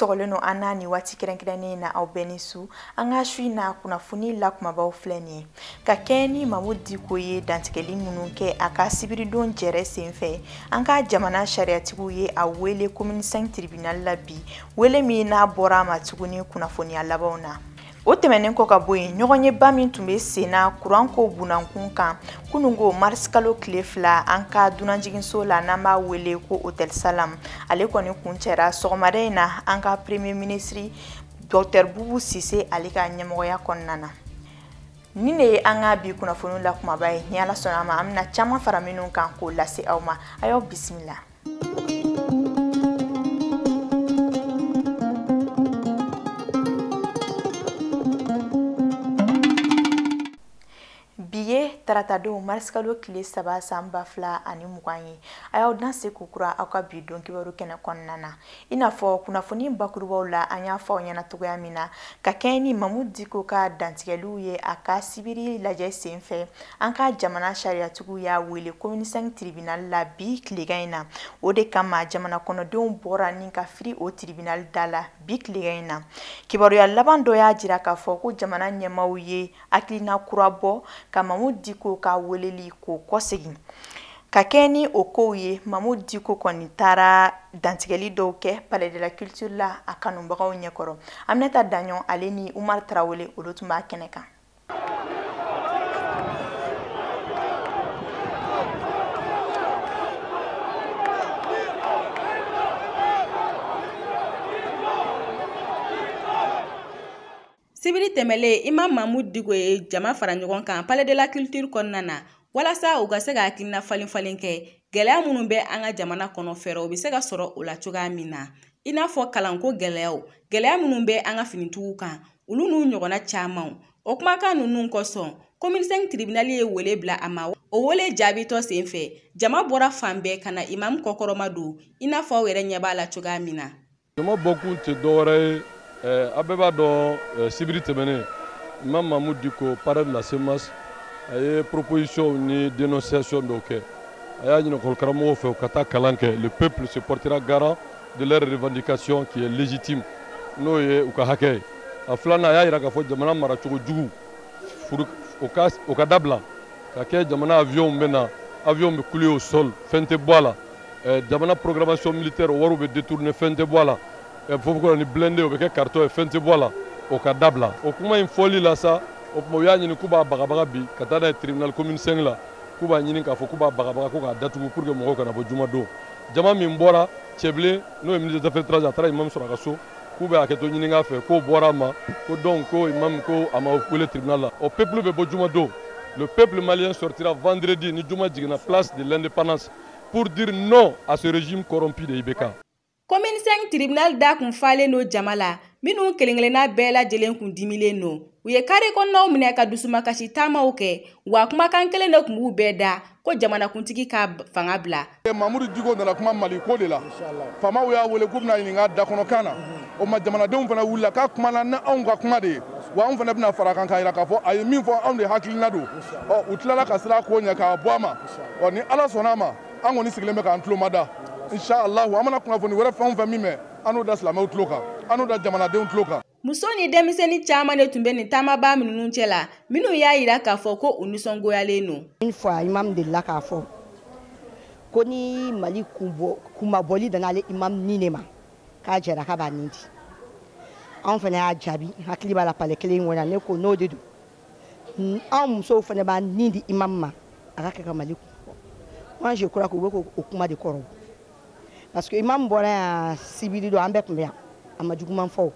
Sɔgɔlen don an na nin waati kɛrɛnkɛrɛnnen na, aw bɛɛ ni su. An ka su in na, kunnafoni la kumabaw filɛ nin ye. Ka kɛɲɛ ni Mamudu Diko ye dantigɛli minnu kɛ a ka sibiridon jɛrɛ senfɛ, an ka jamana sariyatigiw ye a wele commune 5 tribunal la bi, wele min n'a bɔra a ma tuguni kunnafoniya labanw na. O tɛmɛnen kɔ ka bɔ yen, ɲɔgɔnyeba min tun bɛ sen na kuranko bunankun kan kununko marisikalo tile 2 an ka dunanjiginso la, n'an b'a wele ko Hôtel Salam, ale kɔni kuncɛra sɔgɔmada in na an ka premier ministre Docteur Boubou Cissé ale ka ɲɛmɔgɔya kɔnɔna na. Nin de ye an ka bi kunnafoniw la kumaba ye. Ni Ala sɔnna a ma, an bɛna caman fara minnu kan k'o lase aw ma. A y'aw bisimila. Bi ye taratadon marisikalo tile 3 san 2020 ye. A y'aw danse kokura aw ka bi don kibaru kɛnɛ kɔnɔna na. I n'a fɔ kunnafoni bakurubaw la, an y'a fɔ aw ɲɛna cogoya min na, ka kɛɲɛ ni Mamudu Diko ka dantigɛliw ye a ka sibiri lajɛ senfɛ, an ka jamana sariyatigiw y'a wele commune 5 tribunal la bi tilegan in na. O de kama jamana kɔnɔdenw bɔra ni ka firi o tribunal da la bi tilegan in na. Kibaruya laban dɔ y'a jira k'a fɔ ko jamana ɲɛmaaw ye hakilina kura bɔ ka Mamudu Diko ka weleli k'o kɔsegin. Ka kɛɲɛ ni o kow ye, Mamudu Diko kɔni taara dantigɛli dɔw kɛ Palais de la Culture la a kanubagaw ɲɛkɔrɔ. Aminata Daɲɔn ale ni Umar Tarawele, olu tun b'a kɛnɛ kan. Sibiri tɛmɛlen, Imam Mamudu Diko ye jama fara ɲɔgɔn kan Palais de la Culture kɔnɔna na walasa u ka se ka hakilina falen falen kɛ gɛlɛya minnu bɛ an ka jamana kɔnɔ, fɛɛrɛw bɛ se ka sɔrɔ o la cogoya min na, i n'a fɔ kalanko gɛlɛyaw, gɛlɛya minnu bɛ an ka finitigiw kan, olu n'u ɲɔgɔnna camanw. O kumakan ninnu kosɔn, commune 5 tribunal ye wele bila a ma. O wele jaabitɔ senfɛ, jama bɔra fan bɛɛ ka na imam kɔkɔrɔma don, i n'a fɔ aw yɛrɛ ɲɛ b'a la cogoya min na. Jama bɔkun tɛ dɔwɛrɛ ye. A bɛɛ b'a dɔn, sibiri tɛmɛnen, Imam Mamudu Diko, parrain de la CMAS, a ye proposition ni dénonciation dɔw kɛ. A y'a ɲini école karamɔgɔw fɛ u ka taa kalan kɛ, le peuple se portera garant de leur revendication qui est légitime, n'o ye u ka hakɛ ye. A filanan, a y'a jira k'a fɔ jamana maracogo jugu o ka dabila, ka kɛ jamana avion bɛ na, avion bɛ couler au sol, fɛn tɛ bɔ a la. Jamana programmation militaire, o wariw bɛ détourner, fɛn tɛ bɔ a la. Fofo ni blindé, o bɛ kɛ carton ye, fɛn tɛ bɔ a la, o ka dabila. O kuma in fɔli la sa, o tuma u y'a ɲini k'u b'a bagabaga bi ka taa n'a ye tribunal commune 5 la, k'u b'a ɲini k'a fɔ k'u b'a bagabaga ko k'a datugu pour que mɔgɔw kana bɔ jumadon. Jama min bɔra, Cɛbilen, n'o ye ministre des affaires étrangères, a taara imam sɔrɔ a ka so, k'u bɛ hakɛto ɲini fɛ, k'o bɔra a ma ko donc ko imam ko a ma wele tribunal la. O peuple bɛ bɔ jumadon. Le peuple malien sortira vendredi ni juma jiginna place de l'indépendance pour dire non à ce régime corrompu de IBK. Commune 5 tribunal da kun falen don jama la, minnu kelen-kelenna bɛɛ lajɛlen kun dimilen don. U ye kare kɔnɔnaw minɛ ka dusumakasi taamaw kɛ, wa kumakan kelen de tun b'u bɛɛ da ko jamanakuntigi ka fanga bila. Mamudu Diko nana kuma Mali ko de la. Faamaw y'a wele k'u bɛna ɲininka da kɔnɔ kan na. O ma, jamanadenw fana wulila k'a kumana ni anw ka kuma de ye, wa anw fana bɛna fara kan k'a jira k'a fɔ a ye min fɔ, anw de hakilina don. Ɔ u tilala ka sira ko ɲɛ k'a bɔ a ma. Ɔ ni Ala sɔnna a ma, an kɔni sigilen bɛ k'an tulo mada. Inshallah, an mana kunnafoni wɛrɛ fɛn o fɛn min mɛn, an n'o da silamɛw tulo kan, an n'o da jamanadenw tulo kan. Muso ni denmisɛnnin caman de tun bɛ nin taamaba minnu cɛ la, minnu y'a jira k'a fɔ ko u nisɔngoyalen don. Une fois, imam delila k'a fɔ ko ni Mali kunmabɔli nana ale imam ni ne ma, k'a jɛra k'a b'a nin di. Anw fana y'a jaabi, hakili b'a la, palais kelen in kɔnɔ, ne ko n'o de don, anw musow fana b'a nin di imam ma, a ka kɛ ka Mali kun bɔ. Moi, je crois que u bɛ k'o kuma de kɔrɔ, parce que imam bɔra yan sibiri don, an bɛɛ tun bɛ yan, a ma juguman fɔ o.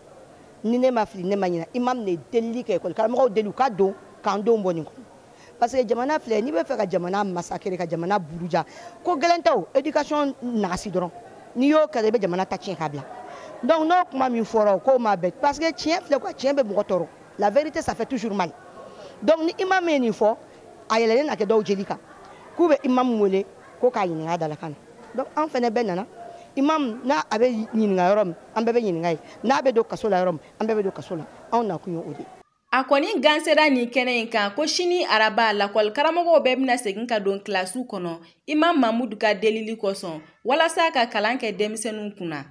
Ni ne ma fili, ne ma ɲinɛ, imam de delili kɛ, école karamɔgɔw deli u ka don k'an denw bɔ nin kɔnɔ, parce que jamana filɛ, n'i bɛ fɛ ka jamana massacrer, ka jamana buruja, ko gɛlɛn tɛ o. Éducation nagasi dɔrɔn, n'i y'o kɛ, i bɛ jamana ta tiɲɛ k'a bila. Donc n'o kuma min fɔra, o k'o ma bɛn, parce que tiɲɛ filɛ quoi, tiɲɛ bɛ mɔgɔ tɔɔrɔ, la vérité, ça fait toujours mal. Donc ni imam ye nin fɔ, a yɛlɛlen na kɛ dɔw jeli kan k'u bɛ imam wele ko k'a ɲininka a dalakan na. Donc an fɛnɛ bɛɛ nana imam n'a a bɛ ɲininka yɔrɔ min, an bɛɛ bɛ ɲininka yen, n'a bɛ don kaso la yɔrɔ min, an bɛɛ bɛ don kaso la. Anw nakun ye o de ye. A kɔni gansera nin kɛnɛ in kan ko sini araba, lakɔli karamɔgɔw bɛɛ bɛna segin ka don kilasiw kɔnɔ imam Mamudu ka delili kosɔn, walasa ka kalan kɛ denmisɛnninw kunna.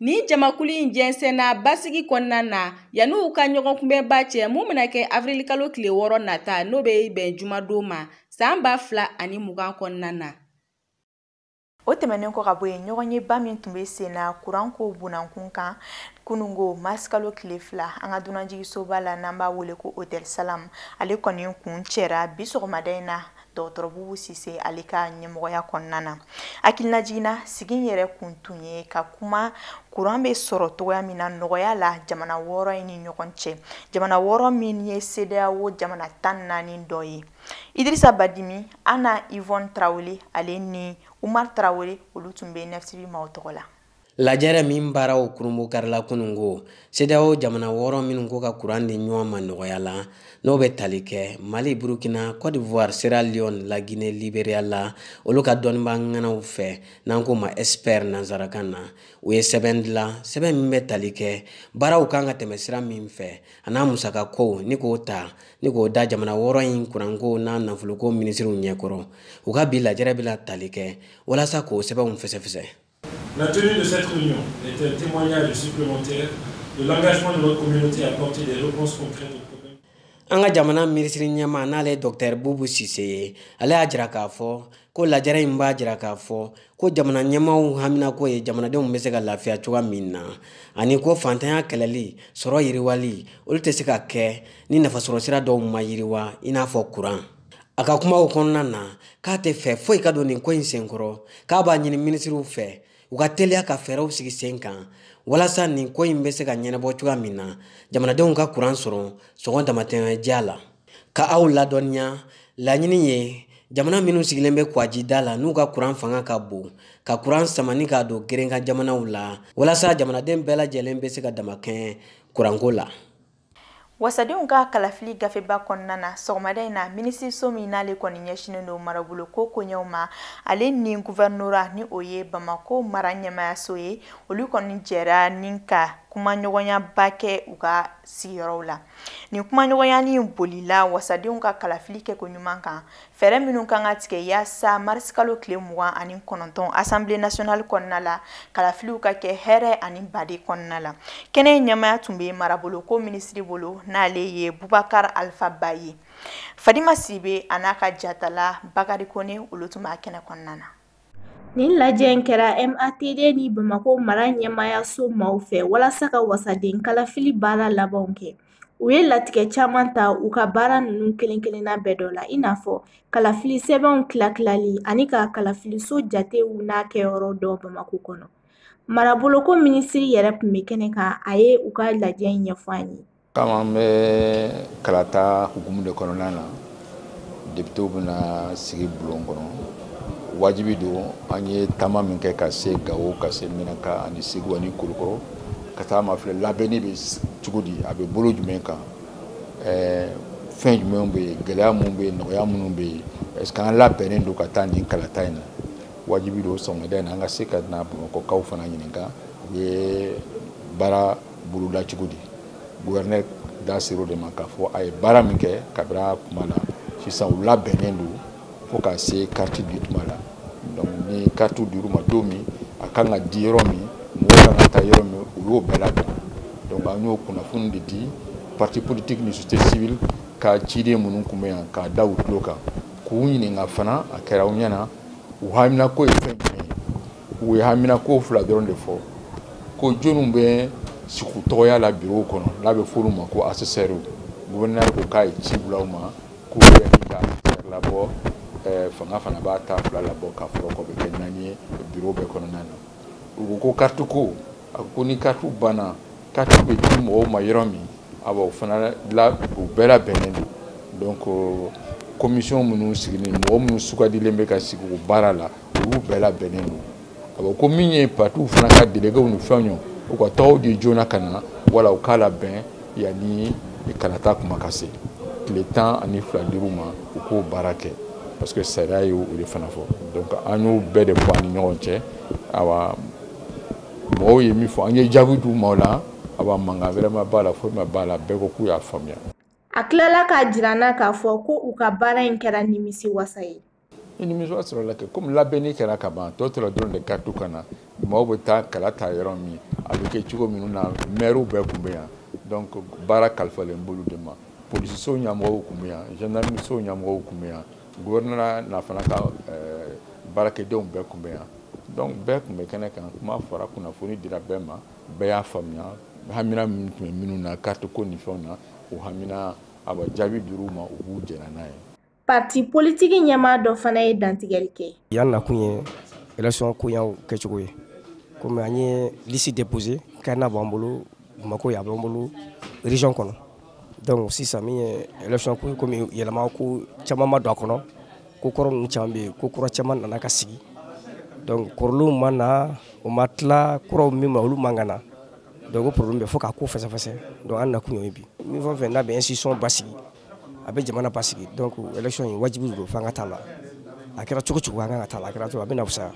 Nin jamakulu in jɛnsɛnna basigi kɔnɔna na yanni u ka ɲɔgɔn kunbɛnba cɛ mun bɛna kɛ avirilikalo tile 6 nata n'o bɛ bɛn jumadon ma san 2020 kɔnɔna na. O tɛmɛnen kɔ ka bɔ yen, ɲɔgɔnyeba min tun bɛ sen na kuranko bunankun kan kunungo marisikalo tile 2 an ka dunanjiginsoba la n'an b'a wele ko Hôtel Salam, ale kɔni kun cɛra bi sɔgɔmada in na dɔgɔtɔrɔ Bubu Sise ale ka ɲɛmɔgɔya kɔnɔna na. Hakilinajiginna sigi yɛrɛ kun tun ye ka kuma kuran bɛ sɔrɔ cogoya min na nɔgɔya la jamana 6 in ni ɲɔgɔn cɛ, jamana 6 min ye CEDEAO jamana 14 dɔ ye. Idrissa Badimi, Anna Yvonne Traoré ale ni Umar Traoré olu tun bɛ 9TV maaw tɔgɔ la. Lajɛrɛ min baaraw kurunbonkarila kunungo CEDEAO jamana 6 minnu ko ka kuran di ɲɔgɔn ma nɔgɔya la n'o bɛ tali kɛ Mali, Burukina, Côte d'Ivoire, Sierra Leone, la Guinée, Libéria la olu ka dɔnnibaa ŋanaw fɛ n'an k'o ma expert nansarakan na, u ye sɛbɛn dilan, sɛbɛn min bɛ tali kɛ baaraw kan ka tɛmɛ sira min fɛ a n'a musakakow ni k'o ta ni k'o da jamana 6 in kuranko n'a nafoloko minisiriw ɲɛkɔrɔ. U ka bi lajɛrɛ bɛna tali kɛ walasa k'o sɛbɛnw fɛsɛfɛsɛ. La tenue de cette réunion est un témoignage supplémentaire de l'engagement de notre communauté à apporter des réponses concrètes aux problèmes. An ka jamana minisiri ɲɛmaa n'ale ye Dr Bubu Sise ye, ale y'a jira k'a fɔ ko lajɛrɛ in b'a jira k'a fɔ ko jamana ɲɛmaaw haminako ye jamanadenw bɛ se ka lafiya cogoya min na, ani ko fantanya kɛlɛli, sɔrɔ yiriwali, olu tɛ se ka kɛ ni nafasɔrɔsira dɔw ma yiriwa i n'a fɔ kuran. A ka kumaw kɔnɔna na k'a tɛ fɛ foyi ka don nin ko in senkɔrɔ, k'a b'a ɲini minisiriw fɛ u ka teliya ka fɛɛrɛw sigi sen kan walasa nin ko in bɛ se ka ɲɛnabɔ cogoya min na jamanadenw ka kuran sɔrɔ sɔngɔ damatɛmɛdiya la. Ka aw ladɔnniya, laɲini ye jamana minnu sigilen bɛ kwajida la n'u ka kuran fanga ka bon ka kuran samani k'a don gerenkan jamanaw la walasa jamanaden bɛɛ lajɛlen bɛ se ka damakɛɲɛ kuranko la. Wasadenw ka kalafili gafeba kɔnɔna na sɔgɔmada in na, minisiriso min n'ale kɔni ɲɛsinnen don marabolo ko koɲɛw ma, ale ni guvɛrinora ni o ye Bamako mara ɲɛmaayaso ye, olu kɔni jɛra ni ka kumaɲɔgɔnyaba kɛ u ka sigiyɔrɔw la. Nin kumaɲɔgɔnya nin bolila wasadenw ka kalafili kɛko ɲuman kan, fɛɛrɛ minnu kan ka tigɛ yaasa marisikalo tile 29 Assemblée nationale kɔnɔna la kalafiliw ka kɛ hɛrɛ ani baden kɔnɔna la. Kɛnɛ in ɲɛmaaya tun bɛ marabolo ko minisiri bolo n'ale ye Bubakar Alpha Ba ye. Fadima Sibe a n'a ka jatala Bakari Kone olu tun b'a kɛnɛ kɔnɔna na. Nin lajɛ in kɛra MATD ni Bamako mara ɲɛmaayaso maaw fɛ walasa ka wasaden kalafili baara labanw kɛ. U ye latigɛ caman ta u ka baara ninnu kelen kelenna bɛɛ dɔ la, i n'a fɔ kalafili sɛbɛnw tila-tilali ani ka kalafiliso jatew n'a kɛyɔrɔ dɔn Bamako kɔnɔ. Maraboloko minisiri yɛrɛ tun bɛ kɛnɛ kan, a ye u ka lajɛ in ɲɛfɔ an ye. Kama an bɛ kalata hukumu de kɔnɔna na, députéw bɛna sigi bulon kɔnɔ. Wajibi don an ye taama min kɛ ka se Gawo, ka se Menaka ani Segu ani Kulukɔrɔ, ka taa mafilɛ labɛnni bɛ cogo di, a bɛ bolo jumɛn kan, fɛn jumɛn bɛ yen, gɛlɛya minnu bɛ yen, nɔgɔya minnu bɛ yen, est ce que an labɛnnen don ka taa nin kalata in na. Wajibi don sɔgɔmada in na an ka se ka na Bamakɔkaw fana ɲininka u ye baara boloda cogo di. Gouverneur da ser'o de ma k'a fɔ a ye baara min kɛ kabini a kuma la, sisan u labɛnnen don fo ka se carte di tuma la. Donc ni carte dir'u ma don min, a kan ka di yɔrɔ min, mɔgɔw kan ka taa yɔrɔ min, u y'o bɛɛ labɛn. Donc an y'o kunnafoni de di parti politique ni société civile ka ciden minnu tun bɛ yan k'a da u tulo kan, k'u ɲininka fana a kɛra u ɲɛna u haminako ye fɛn jumɛn ye. U ye haminako 2 dɔrɔn de fɔ, ko jɔnniw bɛ sigi u tɔgɔya la bureau kɔnɔ n'a bɛ f'olu ma ko assesseur. Gouverneur ko k'a ye ci bila u ma k'u bɛ ka assesseur labɔ, fanga fana b'a ta 2 labɔ k'a fɔra k'o bɛ kɛ 4 ye bureau bɛɛ kɔnɔna na. U ko carte ko, a ko ni carte banna, carte bɛ di mɔgɔw ma yɔrɔ min, awa o fana la u bɛɛ labɛnnen don. Donc commission minnu sigilen, mɔgɔ minnu sugandilen bɛ ka sigi o baara la, olu bɛɛ labɛnnen don. Awa ko min ye partiw fana ka délégués ni fɛnw ye, u ka tɔgɔw di joona ka na wala u k'a labɛn yanni kalata kuma ka se tile 12 dir'u ma u k'o baara kɛ, parce que sariya y'o de fana fɔ. Donc an y'o bɛɛ de fɔ an ni ɲɔgɔn cɛ. Awa mɔgɔw ye min fɔ, an ye jaabi d'u ma o la, awa mankan wɛrɛ ma b'a la, foyi ma b'a la, bɛɛ ko k'u y'a faamuya. A tilala k'a jira n na k'a fɔ ko u ka baara in kɛra nimisi wasa ye. Ni nimisi wasa sɔrɔla kɛ, komi labɛnni kɛra ka ban, tɔ tora dɔrɔn de carte ka na, Maaw bɛ taa kala ta yɔrɔ min, a bɛ kɛ cogo minnu na, maires bɛɛ tun bɛ yan. Donc baara kalifalen b'olu de ma. Polisiso ɲɛmɔgɔw tun bɛ yan, gendarmerie ɲɛmɔgɔw tun bɛ yan, gouverneur n'a fana ka baarakɛdenw bɛɛ tun bɛ yan. Donc bɛɛ tun bɛ kɛnɛ kan, kuma fɔra, kunnafoni dira bɛɛ ma, bɛɛ y'a faamuya. Hamina min tun bɛ minnu na carte ko ni fɛnw na, o hamina awa jaabi dir'u ma, u b'u jɛra n'a ye. Parti politiki ɲɛmaa dɔ fana ye dantigɛli kɛ. Yan nakun ye élection koɲaw kɛcogo ye. Komi an ye liste déposé, carnet b'an bolo Bamakɔ yan, a b'an bolo région kɔnɔ. Donc sisan min ye élection ko ye, komi yɛlɛma ko caman ma don a kɔnɔ, ko kɔrɔ ninnu caman bɛ yen, ko kura caman nana ka sigi. Donc kɔrɔlenw ma na, o ma tila, kuraw min ma olu man ka na. Donc o problème bɛ fo k'a ko fɛsɛfɛsɛ. Donc an nakun y'o ye bi. Min fɛn o fɛn n'a bɛ institution basigi, a bɛ jamana basigi. Donc élection in wajibi don f'an ka taa la. A kɛra cogo cogo an kan ka taa la, a kɛra cogo a bɛ na fisaya.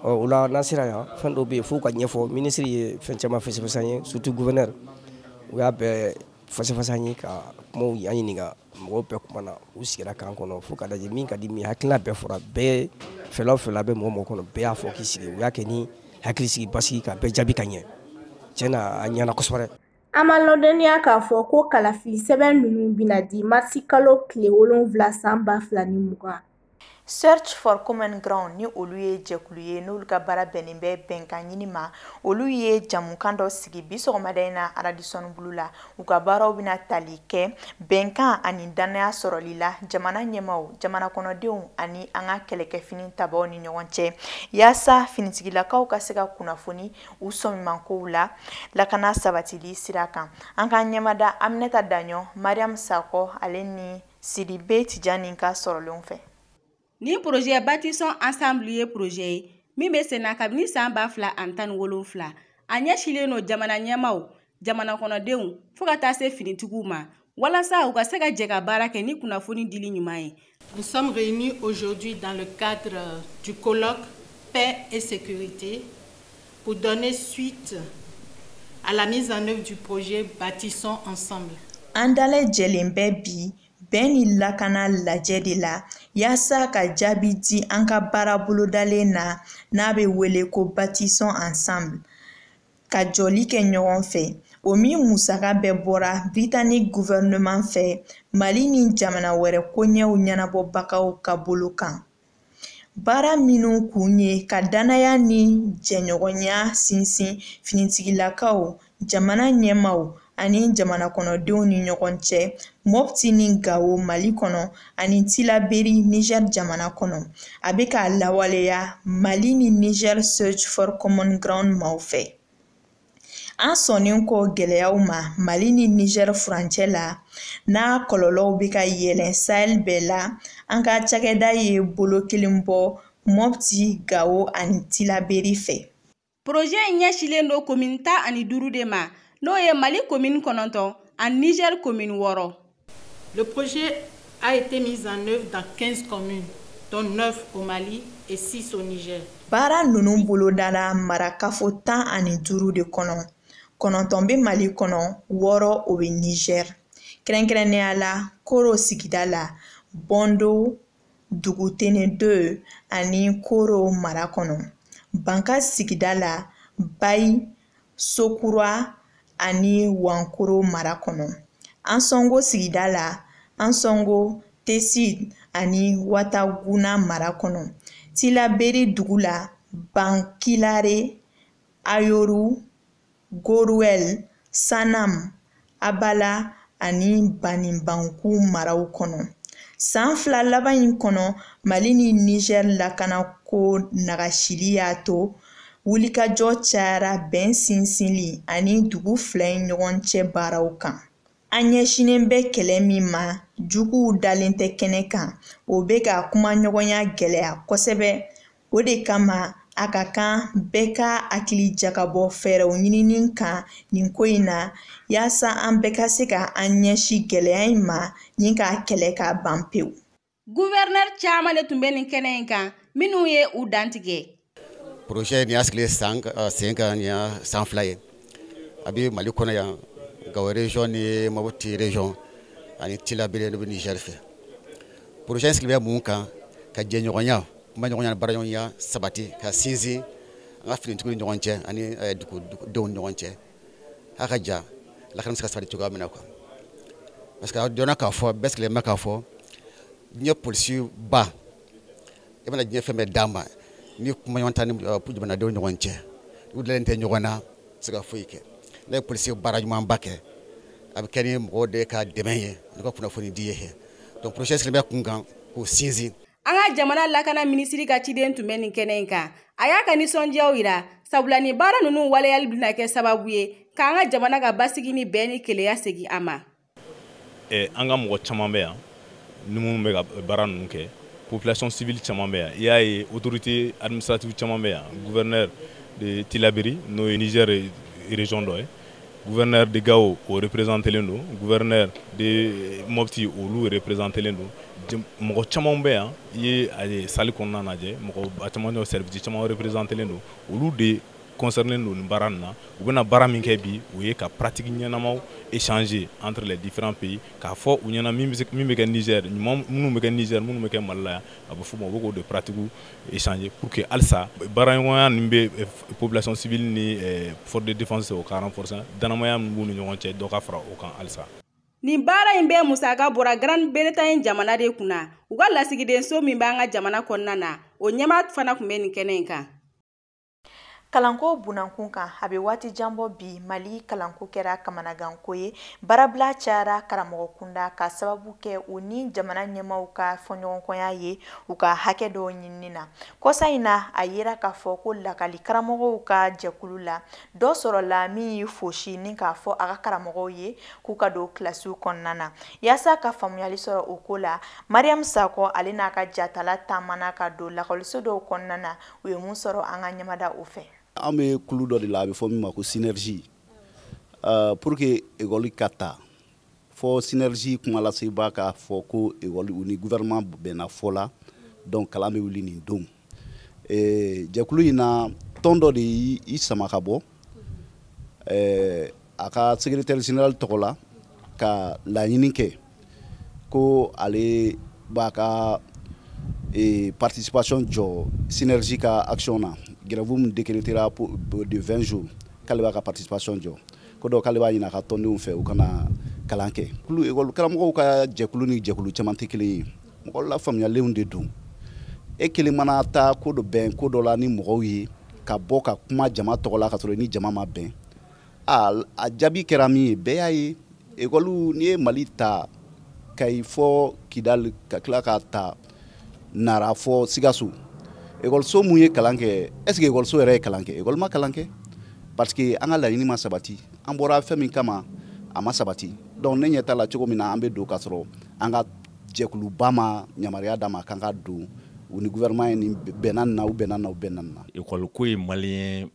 Ɔ o la n'an sera yan, fɛn dɔw bɛ yen f'u ka ɲɛfɔ. Minisiri ye fɛn caman fɛsɛfɛsɛ an ye, surtout gouverneur. U y'a bɛɛ fɛsɛfɛsɛ an ye ka kumaw an ɲininka, mɔgɔw bɛɛ kumana, u sigira kan kɔnɔ fo ka lajɛ min ka di min ye, hakilina bɛɛ fɔra, bɛɛ fɛla o fɛla bɛ mɔgɔ mɔgɔ kɔnɔ, bɛɛ y'a fɔ k'i sigi. U y'a kɛ ni hakilisigi basigi ka bɛɛ jaabi ka ɲɛ. Tiɲɛ na a ɲɛna kosɛbɛ. An ma ladɔnniya k'a fɔ ko kalafili sɛbɛn ninnu bɛna di marisi kalo tile 7 san 2020. Search for Common Ground ni olu ye jɛkulu ye n'olu ka baara bɛnnen bɛ bɛnkan ɲini ma, olu ye jamukan dɔ sigi bi sɔgɔmada in na Radisson Blu la. U ka baaraw bɛna tali kɛ bɛnkan ani danaya sɔrɔli la jamana ɲɛmaaw, jamana kɔnɔdenw ani an ka kɛlɛkɛfini tabaw ni ɲɔgɔn cɛ, yaasa finitigilakaw ka se ka kunnafoni u sɔmimankow la lakana sabatili sira kan. An k'an ɲɛmada Aminata Daɲɔ, Mariam Sakɔ ale ni Sidibe Tijani ka sɔrɔlenw fɛ. Ni projet Bâtissons Ensemble ye projet ye min bɛ senna kabini san 2017, a ɲɛsinnen don jamana ɲɛmaaw, jamana kɔnɔdenw fo ka taa se finitigiw ma, walasa u ka se ka jɛ ka baara kɛ ni kunnafoni dili ɲuman ye. Nous sommes réunis aujourd'hui dans le cadre du colloque Paix et sécurité pour donner suite à la mise en œuvre du projet Bâtissons Ensemble. An dalajɛlen bɛ bi bɛn ni lakana lajɛ de la yaasa ka jaabi di an ka baara bolodalen na n'a bɛ wele ko Bâtissons Ensemble, ka jɔli kɛ ɲɔgɔn fɛ, o min musaka bɛɛ bɔra Britannique gouvernement fɛ, Mali ni jamana wɛrɛ koɲɛw ɲɛnabɔbagaw ka bolo kan. Baara minnu kun ye ka danaya ni jɛɲɔgɔnya sinsin finitigilakaw, jamana ɲɛmaaw ani jamana kɔnɔdenw ni ɲɔgɔn cɛ Mopti ni Gawo Mali kɔnɔ ani Tilaberi Niger jamana kɔnɔ. A bɛ k'a lawaleya Mali ni Niger Search for Common Ground maaw fɛ. An sɔnnen kɔ gɛlɛyaw ma Mali ni Niger furancɛ la, n'a kɔlɔlɔw bɛ ka yɛlɛn Sahel bɛɛ la, an ka cakɛda ye bolo kelen bɔ Mopti, Gawo ani Tilaberi fɛ. Projet in ɲɛsinnen don commune 15 de ma, n'o ye Mali commune 9 ani Niger commune 6. Le projet a été mis en œuvre dans 15 communes, dont 9 au Mali et 6 au Niger. Baara ninnu bolodala marakafo 15 de kɔnɔ. 9 bɛ Mali kɔnɔ, 6 o bɛ Niger. Kɛrɛnkɛrɛnnenya la, Koro sigida la, Bondo, Dugutene 2 ani Koro mara kɔnɔ. Banka sigida la, Bayi, Sokura ani Wankoro mara kɔnɔ. Ansongo sigida la, Ansongo, Tessit ani Wataguna mara kɔnɔ. Tilaberi dugu la, Bankilare, Ayoru, Gorouel, Sanam, Abala ani Banimbanku maraw kɔnɔ. San 2 laban in kɔnɔ, Mali ni Niger lakanako nagasili y'a to wulikajɔ cayara bɛn sinsinli ani dugu fila in ɲɔgɔn cɛ baaraw kan. An ɲɛsinnen bɛ kɛlɛ min ma, juguw dalen tɛ kɛnɛ kan, o bɛ ka kumaɲɔgɔnya gɛlɛya kosɛbɛ. O de kama a ka kan bɛɛ ka hakili jagabɔ fɛɛrɛw ɲinini kan nin ko in na, yaasa an bɛɛ ka se ka an ɲɛsin gɛlɛya in ma ni k'a kɛlɛ k'a ban pewu. Gouverneur caman de tun bɛ nin kɛnɛ in kan minnu ye u dantigɛ. Projet nin y'a sigilen sen kan nin y'a san 2 ye. A bɛ Mali kɔnɔ yan, Gawo région ni Mopti région ani Tilaberi bɛ Niger fɛ. Projet in sigilen bɛ mun kan? Ka jɛɲɔgɔnya, kumaɲɔgɔnya, baaraɲɔgɔnya sabati ka sinsin an ka finitigiw ni ɲɔgɔn cɛ ani dugudenw ni ɲɔgɔn cɛ a ka ja lakana bɛ se ka sabati cogoya min na quoi. Parce que a dɔnna k'a fɔ bɛɛ sigilen bɛ k'a fɔ diɲɛ polisi ba i bɛna diɲɛ fɛn bɛɛ d'a ma ni kumaɲɔgɔn t'a ni jamanadenw ɲɔgɔn cɛ u dalen tɛ ɲɔgɔn na se ka foyi kɛ. Ne ye polisi baara ɲumanba kɛ a bɛ kɛ ni mɔgɔw de ka dɛmɛ ye n'u ka kunnafoni di ye. Donc projet sigilen bɛ kun kan k'o sinsin. An ka jamana lakana minisiri ka ciden tun bɛ nin kɛnɛ in kan. A y'a ka nisɔndiyaw yira sabula nin baara ninnu waleyali bɛna kɛ sababu ye k'an ka jamana ka basigi ni bɛn ni kelenya segin a ma. An ka mɔgɔ caman bɛ yan ni minnu bɛ ka baara ninnu kɛ, population civile caman bɛ yan, i y'a ye autorité administrative caman bɛ yan, gouverneur de Tillabéri n'o ye Niger région dɔ ye, gouverneur de Gao o représentélen don, gouverneur de Mopti olu représentélen don. Mɔgɔ caman bɛ yan, i ye a salle kɔnɔna lajɛ, mɔgɔ caman service caman représentélen don, olu de concerné don nin baara nin na. U bɛna baara min kɛ bi, o ye ka pratique ɲɛnamaw échanger entre les différents pays, k'a fɔ u ɲɛna min bɛ kɛ Niger, ɲuman minnu bɛ kɛ Niger, minnu bɛ kɛ Mali la yan, a bɛ f'u ma u bɛ k'o de pratique échanger pour que halisa baaraɲɔgɔnya nin bɛ population civile ni force de défense o ka renforcer, danamaya min b'u ni ɲɔgɔn cɛ dɔ ka fara o kan halisa. Nin baara in bɛɛ musaka bɔra Grande-Bretagne jamana de kunna. U ka lasigidenso min b'an ka jamana kɔnɔna na, o ɲɛmaa fana tun bɛ nin kɛnɛ in kan. Kalanko bunankun kan, a bɛ waati jan bɔ bi Mali kalanko kɛra kamanaganko ye. Baarabila cayara karamɔgɔ kunda ka sababu kɛ u ni jamana ɲɛmaaw ka fɔɲɔgɔnkɔya ye u ka hakɛ dɔw ɲinini na. Kɔsa in na, a yera k'a fɔ ko lakali karamɔgɔw ka jɛkulu la dɔ sɔrɔla min y'i fosi ni k'a fɔ a ka karamɔgɔw ye k'u ka don kilasiw kɔnɔna na. Yaasa ka faamuyali sɔrɔ o ko la, Mariam Sakɔ ale n'a ka jatala taamana ka don lakɔliso dɔw kɔnɔna na, u ye mun sɔrɔ an ka ɲɛmada o fɛ. An bɛ kulu dɔ de la a bɛ fɔ min ma ko synergie. Pour que école ka ta fɔ synergie kumalaseba k'a fɔ ko école u ni gouvernement bɛnna fɔ la, donc kalan bɛ wuli nin don. Jɛkulu in na tɔn dɔ de y'i sama ka bɔ a ka secrétaire général tɔgɔ la ka laɲini kɛ ko ale b'a ka participation jɔ synergie ka action na. Grève min décrétera de 20 jours k'ale b'a ka participation jɔ, ko dɔw k'ale b'a ɲini a ka tɔndenw fɛ u kana kalan kɛ. Kulu école karamɔgɔw ka jɛkulu ni jɛkulu caman tɛ kelen ye, mɔgɔ lafaamuyalenw de don. E kelen mana taa ko dɔ bɛn ko dɔ la ni mɔgɔw ye ka bɔ ka kuma jama tɔgɔ la ka sɔrɔ ni jama ma bɛn, a jaabi kɛra min ye bɛɛ y'a ye. École n'i ye Mali ta Kayi fɔ Kidali ka tila k'a ta Nara fɔ Sikaso, école mun ye kalan kɛ, est ce que école yɛrɛ ye kalan kɛ? École ma kalan kɛ parce que an ka laɲini ma sabati, an bɔra fɛn min kama a ma sabati. Donc ne ɲɛ t'a la cogo min na an bɛ don k'a sɔrɔ an ka jɛkuluba ma yamaruya d'a ma k'an ka don u ni gouvernement ye nin bɛnna nin na, u bɛnna nin na, u bɛnna nin na. École ko ye malien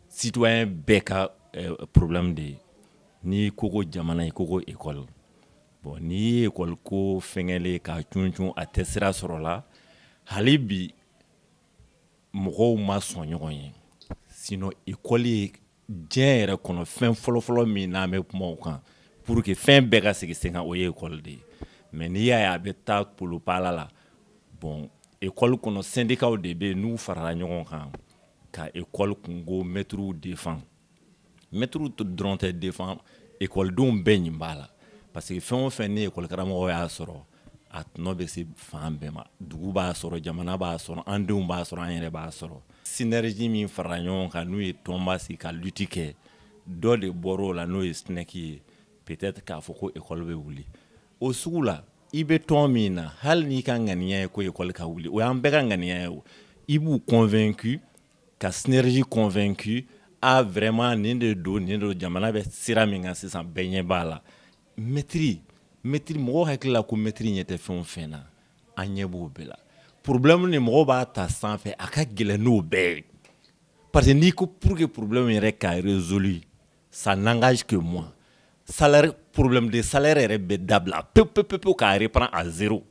citoyen bɛɛ ka problème de ye. N'i ko ko jamana, i ko ko école. Bon, n'i ye école ko fɛngɛlen k'a cun a tɛ sira sɔrɔ la, hali bi mɔgɔw ma sɔn ɲɔgɔn ye. Sinon école ye diɲɛ yɛrɛ kɔnɔ fɛn fɔlɔfɔlɔ min n'an bɛ kuma o kan pour que fɛn bɛɛ ka sigi sen kan, o ye école de ye. Mais n'i y'a ye a bɛ taa polopala la, bon école kɔnɔ syndicats de bɛ yen n'u farala ɲɔgɔn kan ka école kungo maîtres défend. Maîtres dɔrɔn tɛ défend, écoledenw bɛɛ ɲin b'a la. Parce que fɛn o fɛn ni école karamɔgɔ y'a sɔrɔ, a tɔnɔ bɛ se fan bɛɛ ma. Dugu b'a sɔrɔ, jamana b'a sɔrɔ, an denw b'a sɔrɔ, an yɛrɛ b'a sɔrɔ. Synergie min farala ɲɔgɔn kan n'u ye tɔnba sigi ka lutte kɛ, dɔ de bɔra o la n'o ye SNEC ye, peut-être k'a fɔ ko école bɛ wuli. O sugu la, i bɛ tɔn min na, hali n'i ka ŋaniya ye ko école ka wuli, o y'an bɛɛ ka ŋaniya ye o. I b'u convaincu, ka synergie convaincu, ah vraiment nin de don, nin de don, jamana bɛ sira min kan sisan bɛɛ ɲɛ b'a la. Maître mɔgɔw hakili la ko maître ɲɛ tɛ fɛn o fɛn na, an ɲɛ b'o bɛɛ la. Problème ni mɔgɔw b'a ta sanfɛ, a ka gɛlɛn n'o bɛɛ ye. Parce que n'i ko pour que problème yɛrɛ ka résolu, ça n'engage que moi. Salaire, problème de salaire yɛrɛ bɛ dabila pewu pewu pewu k'a reprendre à zéro,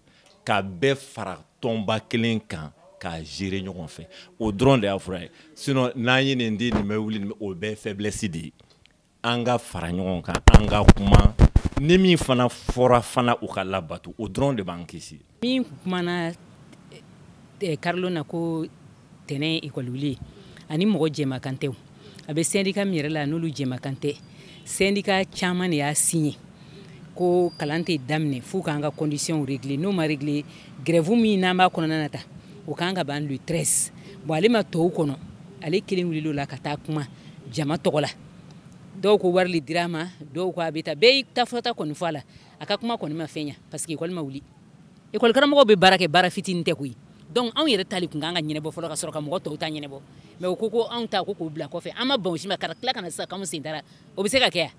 k'a bɛɛ fara tɔnba kelen kan k'a gérer ɲɔgɔn fɛ. O dɔrɔn de y'a fura ye. Sinon n'an ye nin di, nin bɛ wuli, o bɛɛ faiblesse de ye. An ka fara ɲɔgɔn kan, an ka kuma. Ni min fana fɔra fana u ka labato, o dɔrɔn de b'an kisi. Min kumana karilon na ko tɛnɛn école wuli, Ani mɔgɔ jɛmakan tɛ, a bɛ syndicat min yɛrɛ la, n'olu jɛmakan tɛ. Syndicat caman de y'a signé ko kalan tɛ daminɛ f'u k'an ka conditions régler. N'o ma régler, grève min n'an b'a kɔnɔna na ta, o kan ka ban le 13. Bon, ale ma tɔw kɔnɔ, ale kelen wulila o la ka taa kuma jama tɔgɔ la. Dɔw ko wari le dira a ma, dɔw ko a bɛ taa, bɛɛ y'i ta fɔta kɔni fɔ a la. A ka kuma kɔni ma fɛn ɲa, parce que école ma wuli. École karamɔgɔw bɛ baara kɛ, baara fitinin tɛ koyi. Donc anw yɛrɛ tali kun kan ka ɲɛnabɔ fɔlɔ, ka sɔrɔ ka mɔgɔ tɔw ta ɲɛnabɔ. Mais o ko ko anw ta, ko k'o bila kɔfɛ. An ma ban o si ma, ka tila ka na sisan k'anw sen taara, o bɛ se ka kɛ yan?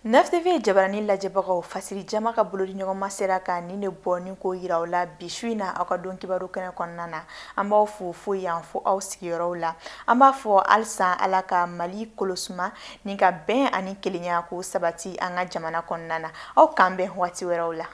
9 TV jabarani lajɛbagaw, Fasiri jama ka bolodi ɲɔgɔnma sera ka nin de bɔ ni k'o yira aw la bi su in na aw ka don kibaru kɛnɛ kɔnɔna na. An b'aw fo fo yan fo aw sigiyɔrɔw la. An b'a fɔ halisa, Ala ka Mali kolosuma ni ka bɛn ani kelenya k'o sabati an ka jamana kɔnɔna na. Aw k'an bɛn waati wɛrɛw la.